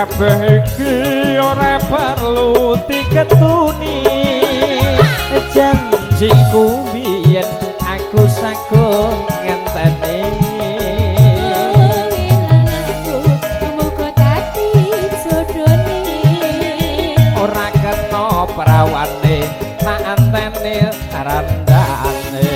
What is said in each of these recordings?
Kabeh iki ora perlu diketuni, janjiku biyen aku sagung ngenteni. Muga dadi jodone, ora kena prawane tak anteni randane.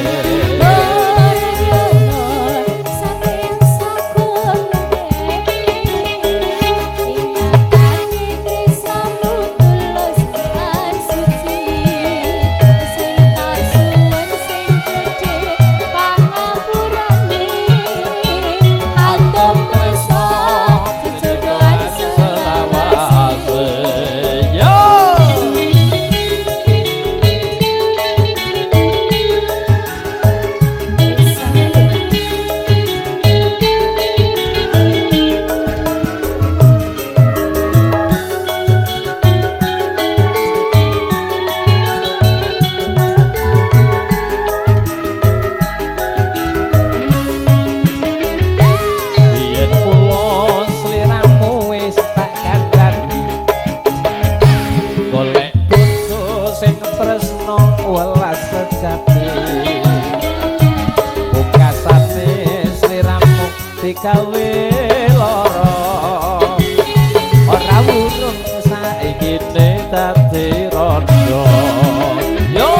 Digawe lara ora wurung saiki dadi rondo. Yo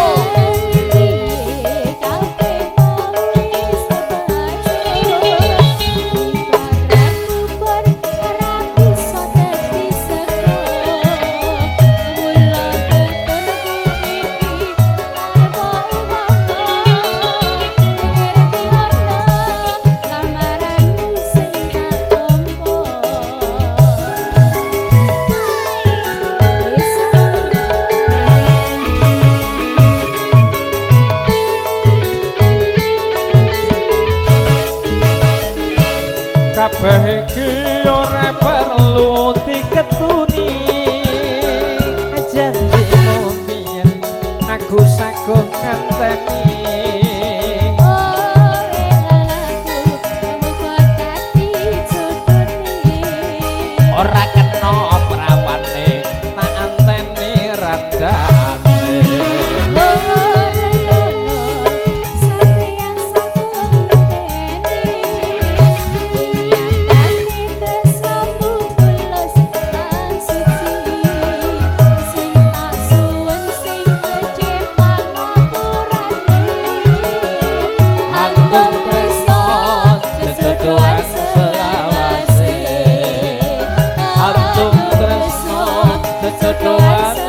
kabeh iki ora perlu diketuni, janjimu biyen aku sagung ngenteni. Ora kena prawane tak anteni randane. Antum tresno jejodohan.